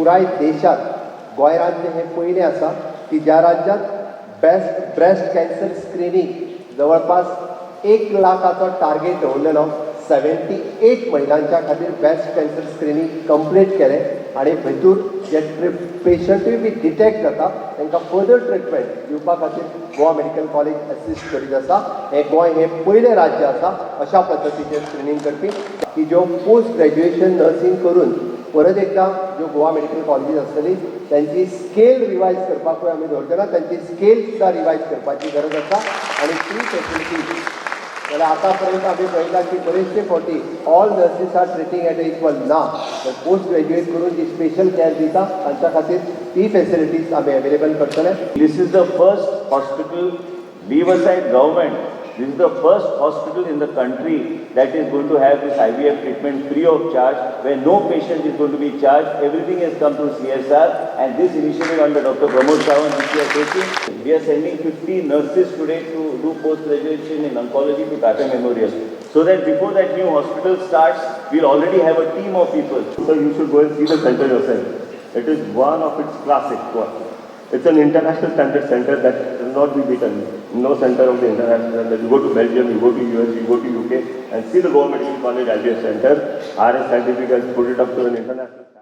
पुराय देशात गोंय राज्य हें पयलें आसा की ज्या राज्यात बेस्ट ब्रेस्ट कॅन्सर स्क्रिनींग जवळपास 1 लाखाचो टार्गेट दवरलेलो. 78 महिलांच्या खातीर ब्रेस्ट कॅन्सर स्क्रिनींग कंप्लीट केलें आनी भितूर जे ट्रिप पेशंटूय बी डिटेक्ट जाता, तांकां फर्दर ट्रिटमेंट दिवपा खातीर गोवा मेडिकल कॉलेज असिस्ट करीत आसा. हें गोंय हें पयलें राज्य आसा अशा पद्दतीचें स्क्रिनींग करपी, की ज्यो पोस्ट ग्रॅज्युएशन नर्सिंग करून परत एकदां ज्यो गोवा मेडिकल कॉलेजीस आसतली, त्यांची स्केल रिवायज करपाकूय आमी दवरचे ना. त्यांची स्केल सुद्दां रिवायज करपाची गरज आसा आनी ती फेसिलिटी जाल्यार आतां पर्यंत आमी पळयता की बरेचशे फावटी all nurses are treating at equal ना, तर पोस्ट ग्रॅज्युएट करून जी स्पेशल कॅर दिता, तांच्या खातीर ती फेसिलिटीज आमी अवेलेबल करतले. This is the first hospital, leave aside government, this is the first hospital in the country that is going to have this IVF treatment free of charge, where no patient is going to be charged. Everything has come through CSR, and this initiative under Dr. Pramod Sawant, which we are taking, we are sending 50 nurses today to do post-graduation in oncology to Tata Memorial. So that before that new hospital starts, we'll already have a team of people. So you should go and see the center yourself. It is one of its classic one. It's an international standard center that will not be beaten. No center of the international standard. You go to Belgium, you go to US, you go to UK and see the Goa Medical College IVF Center. RS Scientific has put it up to an international standard.